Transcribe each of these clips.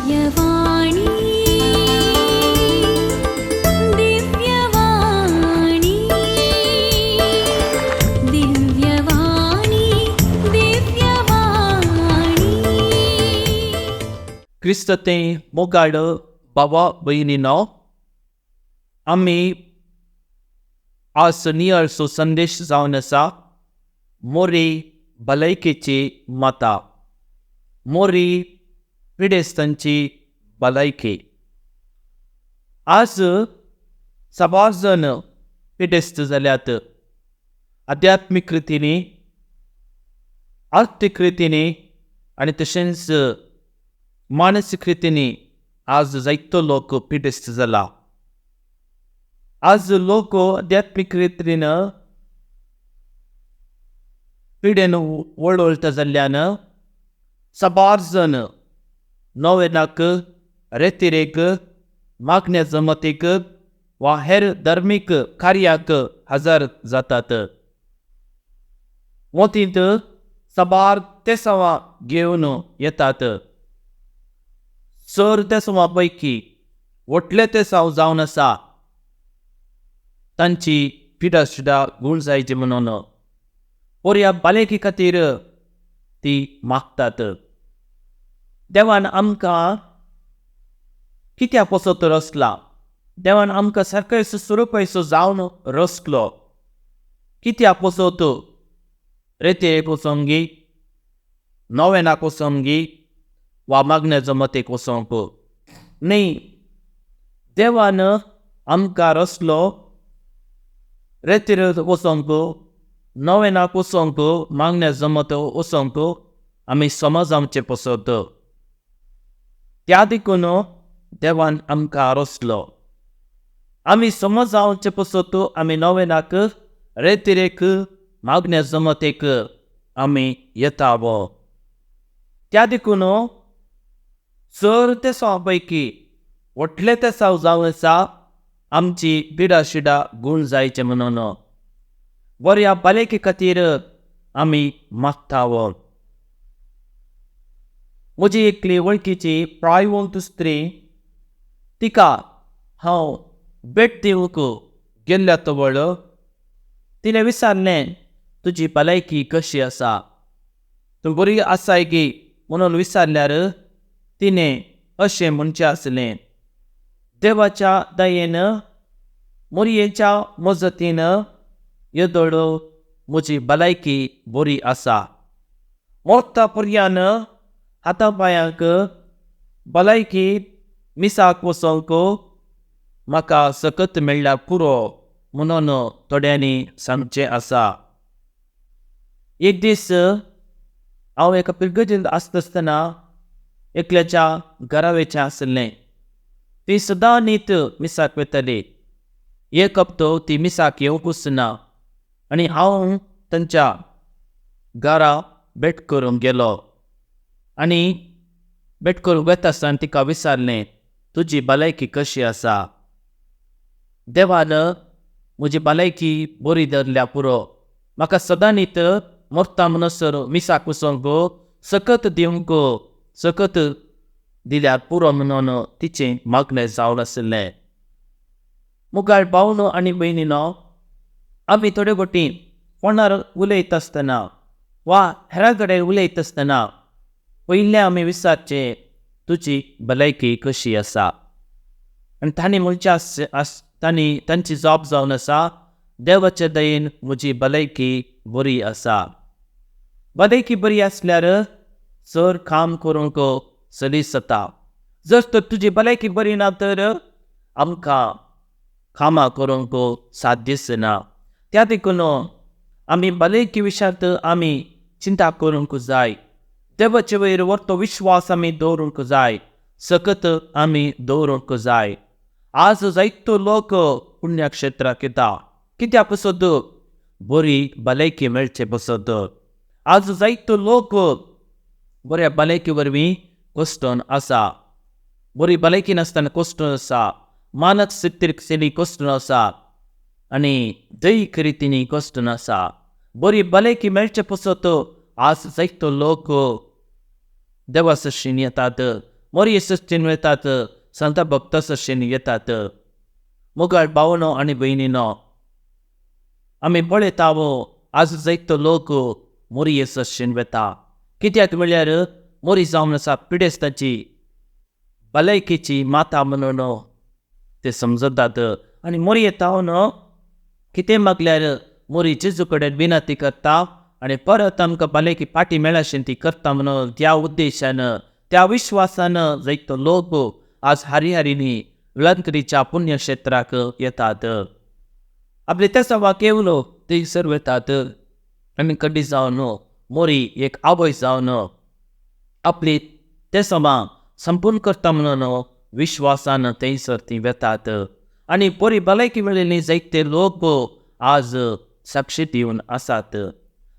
दिव्यवाणी, दिव्यवाणी, दिव्यवाणी, दिव्यवाणी. क्रिस्त ते मोगाळ बाबा भयणीनो, आमी आज नियाळचो संदेश जावन आसा मोरी भलायकेची माता, मोरी पिडेस्तांची भलायकी. आज साबार जण पिडेस्त जाल्यात, आध्यात्मीक रितींनी, आर्थीक रितींनी आनी तशेंच मानसीक रितींनी आज जायतो लोक पिडेस्त जाला. आज लोक आध्यात्मीक रितीन पिडेन वळवळटा जाल्ल्यान साबार जण नवेनाक, रेतिरेक, मागण्या जमतीक वा हेर धर्मीक कार्याक हजर जातात. मोतींत साबार तेसांवां घेवन येतात. चड तेसांवां पैकी व्हडले तेसांव जावन आसा तांची पिडा सुद्दां गूण जायची म्हणून बऱ्या भलायकी खातीर ती मागतात. देवान आमकां कित्याक पसत रचला? देवान आमकां सारकेसो स्वरुपाचो जावन रचलो कित्याक पसत? रेतेक वचोंक गी, नवेनाक वचोंक गी वा मागण्या जमतेक वचोंक न्ही. देवान आमकां रचलो रेतीर वचोंक, नवेनाक वचोंक, मागण्या जमत वचोंक आमी समज जावचे पसत. त्या देखून देवान आमकां रचलो. आमी समज जावचे पसत आमी नवेनाक, रेतिरेक, मागण्या जमतेक आमी येता. त्या देखून चड तेसांव पैकी व्हडले तेसांव जावन आसा आमची पिडा शिडा गूण जायचे म्हणून बऱ्या भलायके खातीर आमी मागता. म्हजी एकली वळखीची प्रायवंत स्त्री, तिका हांव भेट दिवंक गेल्ल्या तवळ तिणें विचारलें, तुजी भलायकी कशी आसा, तूं बरी आसाय गी म्हणून विचारल्यार तिणें अशें म्हणचें आसलें, देवाच्या दयेन, मोरयेच्या मजतीन येदोळ म्हजी भलायकी बरी आसा. मोर्ता पर्यान हाता पांयांक भलायकी मिसाक वचोंक म्हाका सकत मेळ्ळ्यार पुरो म्हणून थोड्यांनी सांगचें आसा. एक दीस हांव एका पिरगर्जेंत आसता आसतना एकल्याच्या घरावेचें आशिल्लें. ती सदां नीत मिसाक वताली. एक हप्तो ती मिसाक येवंकूच ना आनी हांव तांच्या घरा भेट करूंक गेलो आनी भेट करूंक वता आसतना तिका विचारलें, तुजी भलायकी कशी आसा? देवान म्हजी भलायकी बरी धरल्या पुरो, म्हाका सदां नीत मरता म्हणसर मिसाक वचोंक सकत दिवंक सकत दिल्यार पुरो म्हणून तिचें मागणें जावन आशिल्लें. मुगाळ भावनो आनी भयणीनो, आमी थोडे फावटी फोनार उलयता आसतना वा हेरां कडेन उलयता आसतना पयलें आमी विचारचें, तुजी भलायकी कशी आसा? आनी तांणी म्हणचें तांणी तांची जाप जावन आसा, देवाचे दयेन म्हजी भलायकी बरी आसा. भलायकी बरी आसल्यार चड काम करूंक सलीस जाता. जर तर तुजी भलायकी बरी ना तर आमकां कामां करूंक साध्यच ना. त्या देखून आमी भलायकी विशयांत आमी चिंता करूंक जाय. देवाचे वयर व्हरतो विश्वास आमी दवरूंक जाय, सकत आमी दवरूंक जाय. आज जायतो लोक पुण्यक्षेत्राक येता कित्याक पसत? बरी भलायकी मेळचे पसत. आज जायतो लोक बऱ्या भलायकी वरवीं कश्टन आसा, बरी भलायकी नासतना कश्टन आसा, मानसीक रितीन कश्टन आसा आनी दैहीक रितीन कश्टन आसा. बरी भलायकी मेळचे पसत आज जायतो लोक देवासशीं येतात, मोरये सश्टीन वेतात, संत भक्त सश्टीन येतात. मोगाळ भावनो आनी भयणीनो, आमी पळयता आज जायतो लोक मोरये सश्टीन वेता. कित्याक म्हणल्यार मोरी जावन आसा पिडेस्ताची भलायकेची माता म्हणून ते समजतात. आनी मोरये तावन कितें मागल्यार मोरी जेजू कडेन विनंती करता आनी परत आमकां भलायकी फाटी मेळाशें ती करता म्हणून त्या उद्देशान, त्या विश्वासान जायतो लोक आज हरिहरिनी वेलंकरीच्या पुण्यक्षेत्राक येतात. आपले त्या सवाक येवलो थंयसर वेतात आनी कडी जावन मोरी एक आवय जावन आपली ते समा संपूर्ण करता म्हणून विश्वासान थंयसर ती वेतात. आनी बरी भलायकी मेळिल्ली जायते लोक आज साक्षी दिवन आसात.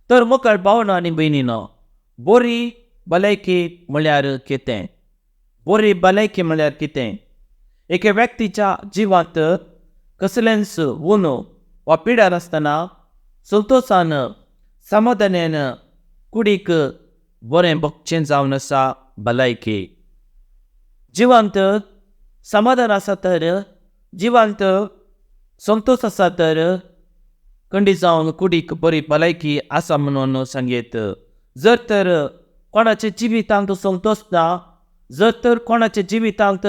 तर मोगाळ भावना आनी भयणीनो, बरी भलायकी म्हळ्यार कितें? बरी भलायकी म्हळ्यार कितें? एके व्यक्तीच्या जिवांत कसलेंच उणो वा पिडा नासतना संतोशान समाधानान कुडीक बरें भोगचें जावन आसा भलायकी. जिवांत समाधान आसा तर, जिवांत संतोश आसा तर खंडीत जावन कुडीक बरी भलायकी आसा म्हणून सांगयत. जर तर कोणाच्या जिवितांत संतोश ना, जर तर कोणाच्या जिवितांत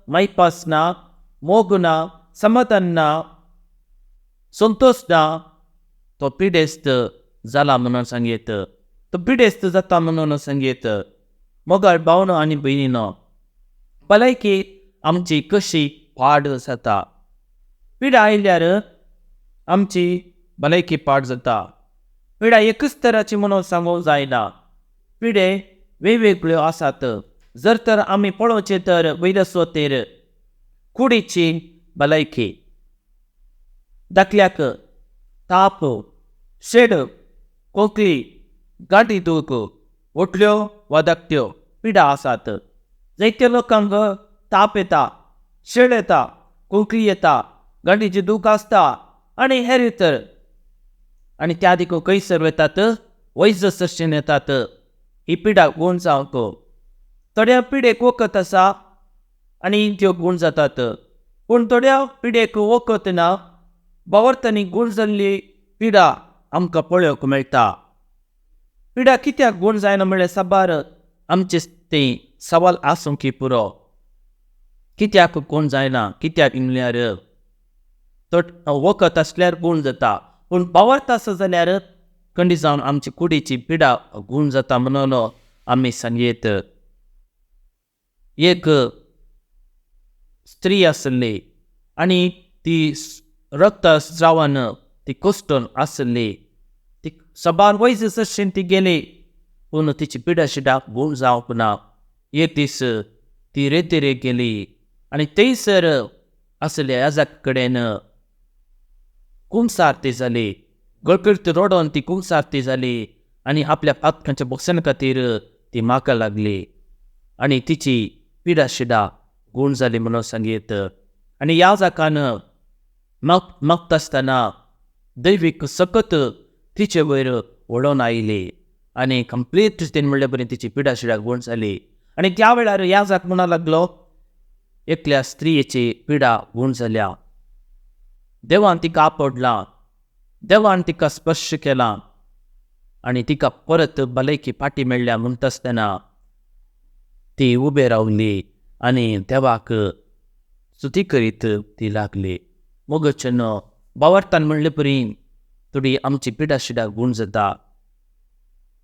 मायपास ना, मोग ना, समाधान ना, संतोश ना, तो पिडेस्त जाला म्हणून सांगयत, तो पिडेस्त जाता म्हणून सांगयत. मोगाळ भावनो आनी भयणीनो, भलायकी आमची कशी पाड जाता? पिडा आयल्यार आमची भलायकी पाड जाता. पिडा एकच तराची म्हणून सांगूंक जायना, पिडे वेगवेगळ्यो आसात. जर तर आमी पळोवचें तर वयले सुवातेर कुडीची भलायकी, धाकल्याक ताप, शेड, खोंकली, गांठी दूख, व्हडल्यो वा धाकट्यो पिडा आसात. जायत्या लोकांक ताप येता, शेड येता, खोंकली येता, गांठीची दूख आसता आनी हेर इतर. आनी त्या देखून खंयसर वेतात? वैज सश्टीन येतात. ही पिडा गूण जावंक थोड्या पिडेक वखद आसा आनी त्यो गूण जातात, पूण थोड्या पिडेक वखद ना, बावरतांनी गूण जाल्ली पिडा आमकां पळोवंक मेळटा. पिडा कित्याक गूण जायना म्हळ्यार साबार आमचे तें सवाल आसूंक पुरो. कित्याक गूण जायना? कित्याक म्हणल्यार वखद आसल्यार गूण जाता, पूण बावरता आसा जाल्यार खंडीत जावन आमची कुडीची पिडा गूण जाता म्हणून आमी सांगयत. एक स्त्री आसली आनी ती रक्तस्रावान ती कोश्टून आसली. ती साबार वैज सश्टीन ती गेली, पूण तिची पिडा शिडा गूण जावंक ना. एक दीस ती रेतेरेक गेली आनी थंयसर आसल्या याजका कडेन कुमसारती जाली. गळगळत रडोन ती कुमसारती जाली आनी आपल्या पातकांच्या भोगसणे खातीर ती माका लागली आनी तिची पिडा शिडा गूण जाली म्हणून सांगयत. आनी ह्या जाकान मागता आसतना दैवीक सकत तिचे वयर वळोवन आयली आनी कंप्लीट रितीन म्हणले बरी तिची पिडा शिडा गूण जाली. आनी त्या वेळार ह्या जाक म्हणूंक लागलो, एकल्या स्त्रियेची पिडा गूण जाल्या, देवान तिका आपडला, देवान तिका स्पर्श केला आनी तिका परत भलायकी फाटी मेळ्ळ्या. म्हणटा आसतना ती उबे रावली आनी देवाक स्तुती करीत ती लागली. मोगचें बावरतान म्हणले परी थोडी आमची पिडा शिडा गूण जाता.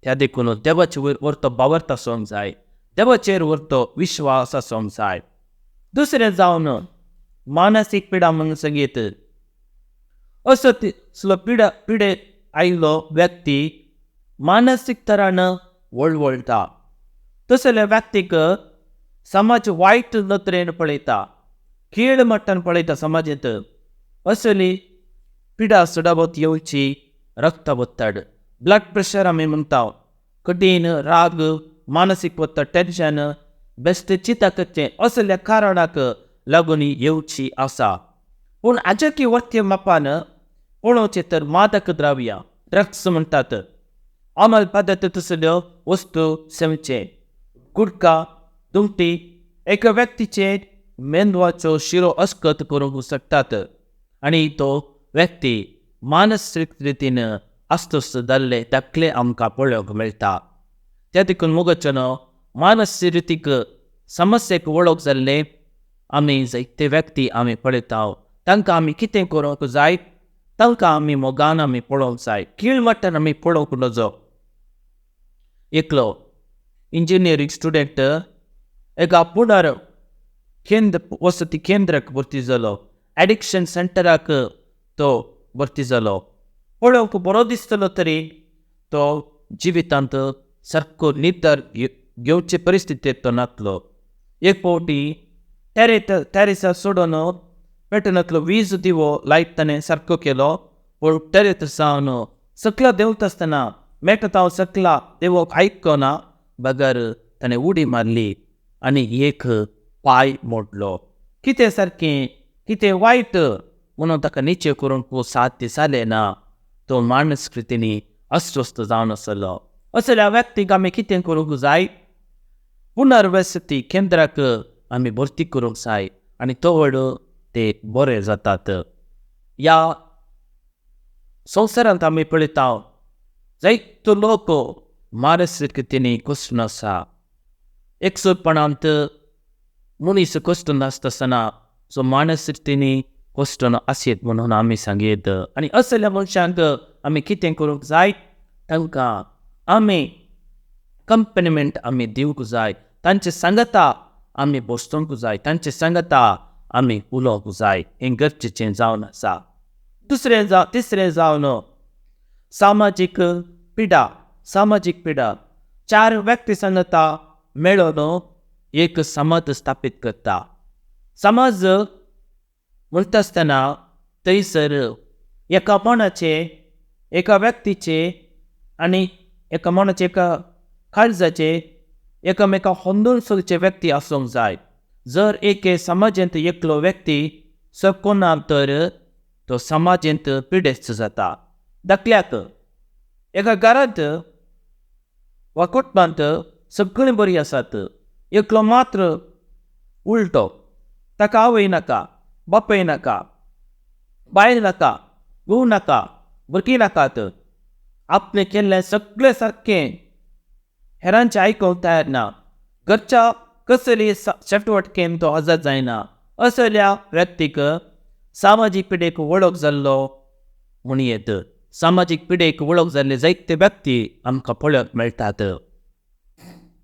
त्या देखून देवाचे वयर व्हरतो बावर्त आसूंक जाय, देवाचेर व्हरतो विश्वास आसूंक जाय. दुसरें जावन मानसीक पिडा म्हणून सांगीत. असो तिसलो पिडे आयिल्लो व्यक्ती मानसीक तरान वळवळटा. तसल्या व्यक्तीक समाज वायट नदरेन पळयता, खेळ मट्टान पळयता समाजेंत. असली पिडा चडावत येवची रक्त ಒತ್ತಡ, ब्लड प्रेशर आमी म्हणटा, कठीण राग, मानसीक ಒತ್ತಡ, टेन्शन, बेश्टें चिंता करचें असल्या कारणाक लागून येवची आसा. पूण आजकी वर्ती मापान पळोवचें तर मादक द्रव्यां, ड्रग्स म्हणटात, अमल पद्दत तसल्यो वस्तू सेवचें, गुटखा, दुमटी, एका व्यक्तीचे मेंदवाचो शिरो अस्कत करूंक शकतात आनी तो व्यक्ती मानसीक रितीन अस्वस्थ जाल्ले दाखले आमकां पळोवंक मेळटा. त्या देखून मोगाच्यानो मानसीक रितीक समस्येक वळख जाल्ले आमी जायते व्यक्ती आमी पळयता. तांकां आमी कितें करूंक जाय? तांकां आमी मोगान आमी पळोवंक जाय, कीळ मट्टान आमी पळोवंक नजो. एकलो इंजिनियरींग स्टुडंट एका पुनर केंद्र वसती केंद्राक भरती जालो, एडिक्शन सेंटराक तो भरती जालो. पळोवंक बरो दिसतलो तरी तो जिवितांत सारको निर्धार घेवचे परिस्थितींत तो नातलो. एक फावटी टॅरिसार सोडून पेटनांतलो वीज दिवो लायट ताणें सारको केलो, पूण टेरेत सावन सकला देंवता आसतना मेटत हांव सकला देंवोंक आयकना बगर ताणें उडी मारली आनी एक पांय मोडलो. कितें सारकें कितें वायट म्हणून ताका निचे करूंक साध्य जालें ना. तो मानसकृतींनी अस्वस्थ जावन आसलो. असल्या व्यक्तीक आमी कितें करूंक जाय? पुनर्वसती केंद्राक आमी भरती करूंक जाय आनी तवळ ते बरे जातात. ह्या संवसारांत आमी पळयता जायतो लोक मानसीकतेनी कश्ट आसा. एकसुरपणांत मनीस कश्ट नासता आसतना सो मानसीकतेनी कश्ट आसयत म्हणून आमी सांगयत. आनी असल्या मनशांक आमी कितें करूंक जाय? तांकां आमी कंपनिमेंट आमी दिवंक जाय, तांचे सांगता आमी बसतोंक जाय, तांचे सांगता आमी उलोवंक जाय. हें गरजेचें जावन आसा. दुसरें जावं तिसरें जावन सामाजीक पिडा. सामाजीक पिडा चार व्यक्ती सांगता मेळोन एक समाज स्थापीत करता. समाज म्हणटा आसतना थंयसर एका मनाचे, एका व्यक्तीचे आनी एका मनाचे एका काळजाचे एकामेका होंदून चलचे व्यक्ती आसूंक जाय. जर एके समाजेंत एकलो व्यक्ती सकना तर तो समाजेंत पिडेस्त जाता. दाखल्याक एका घरांत वा कुटुंबांत सगळीं बरीं आसात, एकलो मात्र उलटो, ताका आवय नाका, बापूय नाका, बायल नाका, घोव नाका, भुरगीं नाकात, आपणें केल्लें सगळें सारकें, हेरांचें आयकूंक तयार ना, घरच्या कसली चटवटकेन तो हजर जायना. असल्या व्यक्तीक सामाजीक पिडेक वळख जाल्लो म्हणयेत. सामाजीक पिडेक वळख जाल्ले जायते व्यक्ती आमकां पळोवंक मेळटात.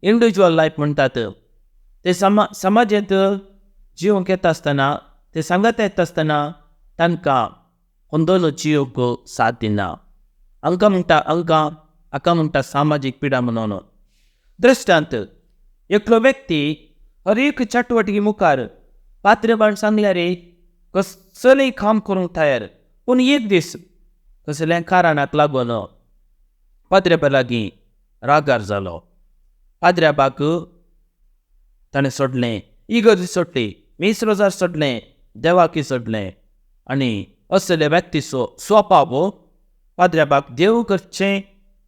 इंडिविज्युअल लायफ म्हणटात ते समाजेंत जिवंक येता आसतना, ते सांगात येता आसतना तांकां होंदोलो जिवंक साथ दिना. हांकां म्हणटा हांकां हाका म्हणटा सामाजीक पिडा म्हणून. दृश्टांत एकलो व्यक्ती हर एक चटवटकी मुखार पात्रेबाण सांगल्यार कसलेंय काम करूंक तयार, पूण एक दीस कसल्या कारणाक लागून पाद्र्याबा लागीं रागार जालो. पाद्र्याबाक ताणें सोडलें, इगर्ज सोडली, मीस रोजार सोडलें, देवाकी सोडलें. आनी असल्या व्यक्तीचो स्वभाव पाद्र्याबाक देव करचें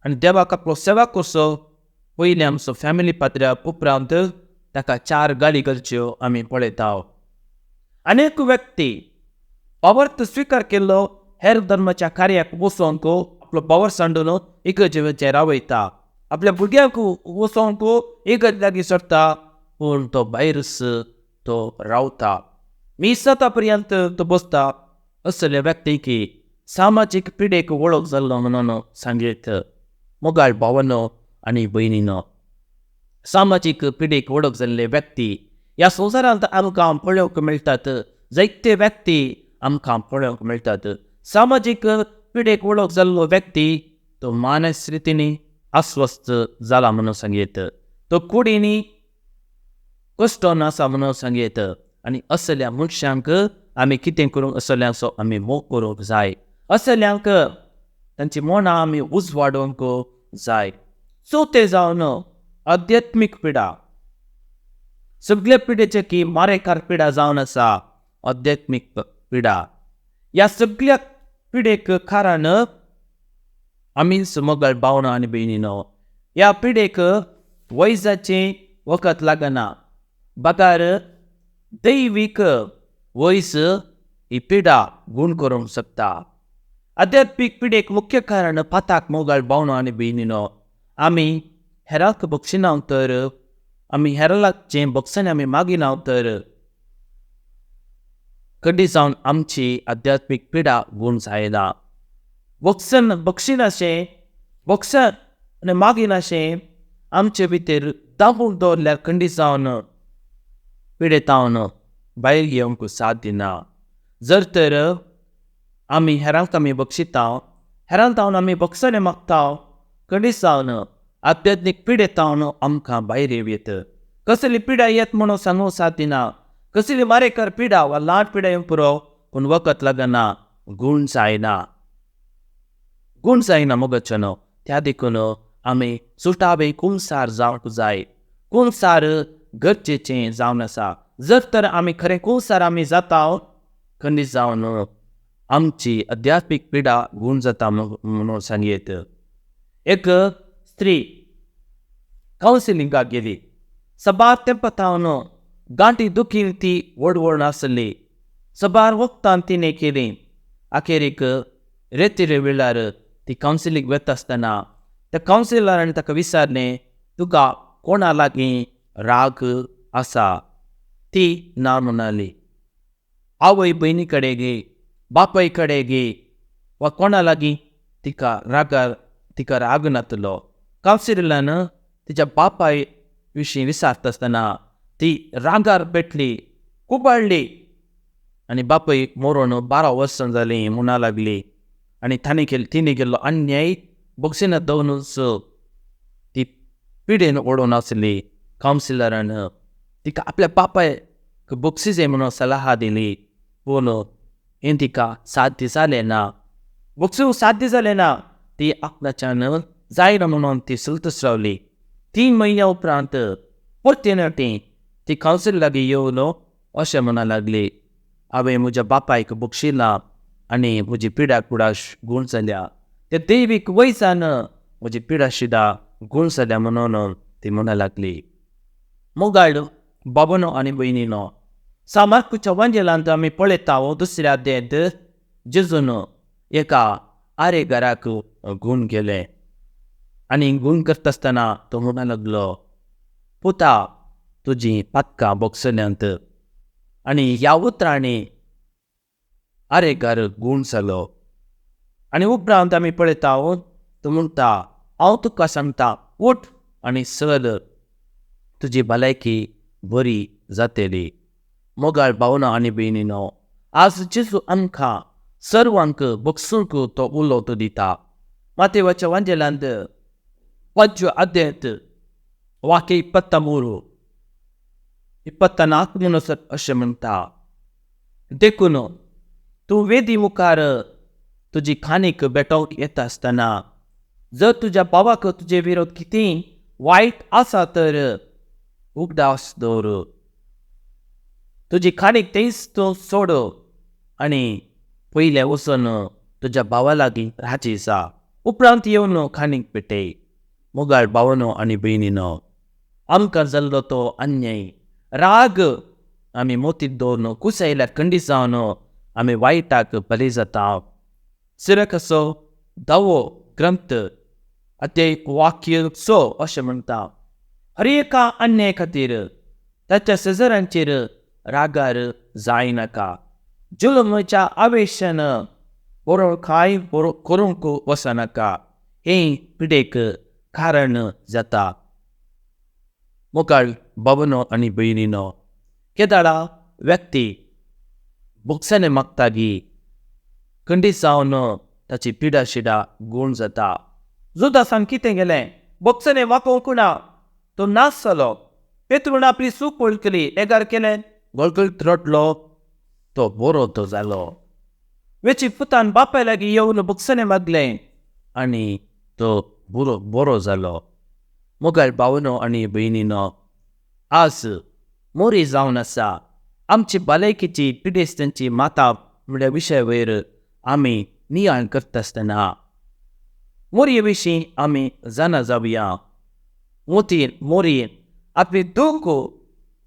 आनी देवाक आपलो सेवा करचो पयलीं आमचो फॅमिली पाद्र्याब उपरांत ताका चार गाळी घालच्यो आमी पळयता. अनेक व्यक्ती पावर्त स्विकार केल्लो हेर धर्माच्या कार्याक वचोंक आपलो पावर सांडून इगर्जेचेर रावयता, आपल्या भुरग्यांक वचोंक इगर्ज लागीं सोडटा, पूण तो भायरच तो रावता, मीस जाता पर्यंत तो बसता. असल्या व्यक्तीक सामाजीक पिडेक वळख जाल्लो म्हणून सांगयत. मोगाळ भावानो आनी भयणीनो, सामाजीक पिडेक वळख जाल्ले व्यक्ती ह्या संवसारांत आमकां पळोवंक मेळटात. जायते व्यक्ती आमकां पळोवंक मेळटात. सामाजीक पिडेक वळख जाल्लो व्यक्ती तो मानस रितीनी अस्वस्थ जाला म्हणून सांगयत, तो कुडीनी कश्टोन आसा म्हणून सांगयत. आनी असल्या मनशांक आमी कितें करूंक, असल्यांचो आमी मोग करूंक जाय, असल्यांक तांची मनां आमी उजवाडोवंक जाय. चवथें जावन आध्यात्मीक पिडा. सगळे पिडेचे की मारेकार पिडा जावन आसा आध्यात्मीक पिडा. ह्या सगळ्या पिडेक कारण आमीच मोगाळ भावना आनी भयणीनो. ह्या पिडेक वैजाचें वखद लागना, बगर दैवीक वयस ही पिडा गूण करूंक शकता. आध्यात्मीक पिडेक मुख्य कारण पाताक मोगाळ भावनो आनी भयणीनो, आमी हेरांक बक्षिना तर, आमी हेरां लागचें बक्षांनी आमी मागिना तर कडी जावन आमची आध्यात्मीक पिडा गूण जायना. बक्षन बक्षिनाशें बक्षां आनी मागिनाशें आमचे भितर दामून दवरल्यार खंडी जावन पिडेतावन भायर येवंक साथ दिना. जर तर आमी हेरांक आमी बक्षिता, हेरांक तावन आमी बक्षांनी मागता, खंडी जावन आध्यात्मीक पिडेतावन आमकां भायर येत. कसली पिडा येत म्हणून सांगूंक साथ दिना. कसली मारेकर पिडा वा ल्हान पिडा येवंक पुरो, पूण वखद लागना, गूण जायना, गूण जायना मोगाच्यानो. त्या देखून आमी सुटावे कुमसार जावंक जाय. कुमसार गरजेचें जावन आसा. जर तर आमी खरें कुमसार आमी जाता, खंडीत जावन आमची आध्यात्मीक पिडा गूण जाता म्हणून सांगयेत. एक स्त्री कावन्सिलिंगाक गेली. सबार तेंपतावन गांठी दुखीन ती वडवड आसली. सबार वखदां तिणें केलीं. अखेरीक रेतिरे वेळार ती कावन्सिलींग वता आसतना त्या कावन्सिलरान ताका विचारलें, तुका कोणा लागीं राग आसा? ती ना म्हणाली. आवय भयणी कडेन गे, बापाय कडेन गे वा कोणा लागीं तिका रागार तिका राग नातलो. कावन्सिलरान तिच्या बापाय विशीं विचारता आसतना ती रागार पेटली, कुबाडली आनी बापूय मरोन 12 वर्सां जालीं म्हणा लागली. आनी ताणें केल्लो तिणें केल्लो अन्याय बक्षिना दवरूनच ती पिडेन ओडून आसली. कावन्सिलरान तिका आपल्या बापायक बक्षिसे म्हणून सलाह दिली, पूण हें तिका साध्य जालें ना. बक्षूंक साध्य जालें ना. ती आपणाच्यान जायना म्हणून ती चलतच रावली. 3 म्हयन्या उपरांत परते ती कावन्सिल लागीं येवन अशें म्हणा लागली, हांवें म्हज्या बापायक बक्षिलां आनी म्हजी पिडा कुडा गूण जाल्या. ते दैवीक वयसान म्हजी पिडा शिडा गूण जाल्या म्हणून ती म्हणा लागली. मोगाळ बाबानो आनी भयणीनो, सामार्कुच्या वांजेलांत आमी पळयता दुसऱ्या अध्यायांत जेजून एका आरेगाराक गूण केलें आनी गूण करता आसतना तो म्हणा लागलो, पुता तुजी पातकां बक्षल्यांत. आनी ह्या उतरांनी आरेगार गूण जालो. आनी उपरांत आमी पळयता तो म्हणटा, हांव तुका सांगता, उठ आनी चल, तुजी भलायकी बरी जातली. मोगाळ भावना आनी भयणीनो, आज जेजू आमकां सर्वांक बक्षूंक तो उलोवतो दिता. मातेवाच्या वांजेलांत 5 अध्यायांत वाक्य 23 24 म्हणसर अशें म्हणटा, देखून तूं वेदी मुखार तुजी खाणीक भेटोवंक येता आसतना जर तुज्या भावाक तुजे विरोध कितें वायट आसा तर उगडास दवर. तुजी खाणीक तेंच तूं सोड आनी पयलें वचून तुज्या भावा लागीं राजी जा, उपरांत येवन खाणीक पेटय. मोगाळ भावनो आनी भयणीनो, आमकां जाल्लो तो अन्याय राग आमी मोतीत दवरून कुसायल्यार खंडीत जावन आमी वायटाक बली जाता. सिरकाचो 10वो ग्रंथ अध्याय वाक्य 6 अशें म्हणटा, हर एका अन्याय खातीर ताच्या शेजाऱ्यांचेर रागार जायनाका. जुलमाच्या आवेशान बरो कांय बरो करूंक वचनाका. हें पिडेक कारण जाता. मोगाळ बाबनो आनी भयणीनो, केदाळा व्यक्ती बक्षाने मागता गी खंडीत जावन ताची पिडा शिडा गूण जाता. जुदासान कितें गेलें, बक्षाने मागोवंक ना, तो नाश जालो. पेत्रून आपली चूक वळखली, नेगार केलें, गळगळीत रडलो, तो बरो तो जालो. वेची पुतान बापाय लागीं येवन बक्षाने मागलें आनी तो बरो बरो जालो. मोगाळ भावनो आनी भयणीनो, आज मोरी जावन आसा आमची भलायकेची पिडेस्तांची माता म्हणल्या विशया वयर आमी नियाळ करता आसतना मोरये विशीं आमी जाणा जावया. मोतीन मोरयेन आपली दूख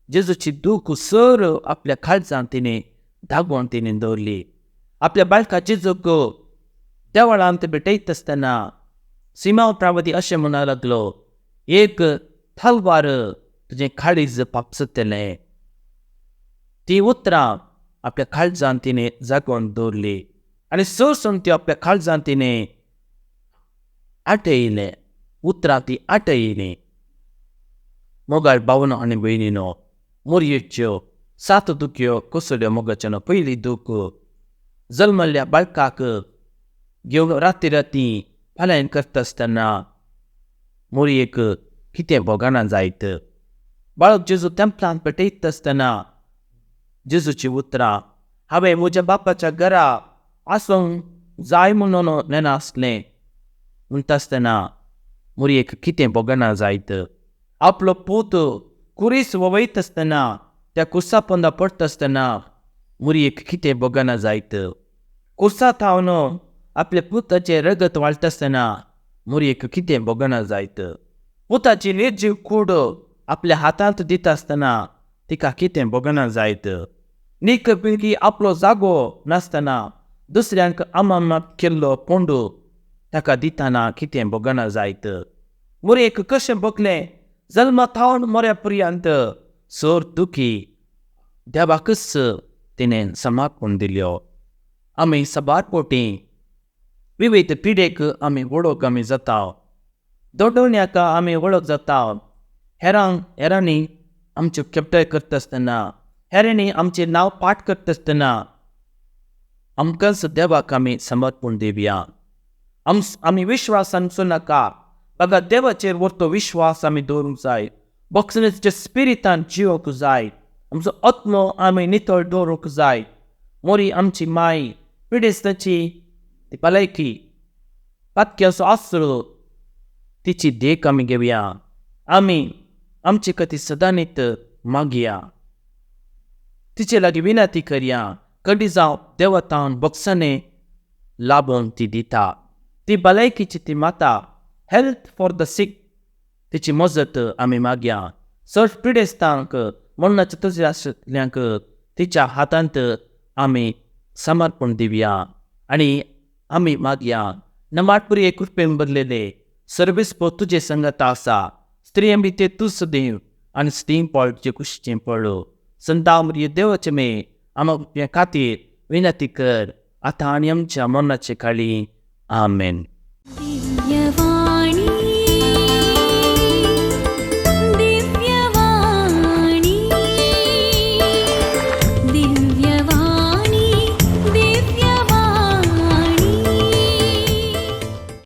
जेजूची दूख सर आपल्या काळजान तिणें दागोवन तिणें दवरली. आपल्या बाळका जेजूक देवळांत भेटयत आसतना सिमांव प्रावती अशें म्हणूंक लागलो, एक तलवार तुजें काळीज पापसतलें. ती उतरां आपल्या काळजान तिणें जागोवन दवरली आनी सरसून ती आपल्या काळजान तिणें आटयलें, उतरां ती आटयलीं. मोगाळ भावनो आनी भयणीनो, मोरयेच्यो 7 दुखयो कसल्यो मोगाच्यानो. पयली दूख, जल्मल्ल्या बाळकाक घेवन राती राती पलायन करता आसतना मोरयेक कितें भोगना जायत. बाळक जेजू तेंपलांत पेटयता आसतना जेजूची उतरां, हांवें म्हज्या बापाच्या घरा आसूंक जाय म्हणून नेनासलें म्हणटा आसतना मोरयेक कितें भोगना जायत. आपलो पूत कुरीस वयता आसतना त्या कुर्सा पोंदा पडटा आसतना मोरयेक कितें भोगना जायत. कुर्सा थावन आपल्या पुताचें रगत वाळटा आसतना मोरयेक कितें भोगना जायत. पुताची निर्जीव कूड आपल्या हातांत दिता आसतना तिका कितें भोगना जायत. नीक पिळगी आपलो जागो नासतना दुसऱ्यांक अमामात केल्लो पोंडू ताका दितना कितें भोगना जायत. मोरयेक कशें भोगलें जल्मा थावन मोऱ्या पर्यंत सर दुखी देवाकच तिणें समर्पण दिल्यो. आमी साबार पोटी विविध पिडेक आमी वळख आमी जाता, दोडोण्याक आमी वळख जाता. हेरांक हेरांनी आमच्यो खेपटाय करता आसतना, हेरांनी आमचें नांव पाठ करता आसतना आमकांच देवाक आमी समर्पण दिवया. आमी विश्वासान नाका, बघा देवाचेर व्हरतो विश्वास आमी दवरूंक जाय. बक्षणेच्या स्पिरितान जिवंक जाय. आमचो आत्मो आमी नितळ दवरूंक जाय. मोरी आमची माय पिडेस्ताची ती भलायकी पातक्याचो आसरो तिची देख आमी घेवया. आमी आमचे खातीर सदांनीत मागया, तिचे लागीं विनंती करया. कडी जावं देवतान बक्षाने लाबोवन ती दिता. ती भलायकीची ती माता, हेल्थ फॉर the सीक, तिची मजत आमी मागया. चड पिडेस्तांक मरणाच्या तुजे आशिल्ल्यांक तिच्या हातांत आमी समर्पण दिवया आनी आमी मागया. नमाटपुरी कृपेन बदलेले सर्वीस पो तुजे संगत आसा. स्त्रियां बी ते तूं सदैव आनी स्त्रीं पळ तुजे कुशीचें पळो. संतामरी देवाचे मे आमच्या खातीर विनंती कर आतां आनी आमच्या मरणाचे काळी. आमेन.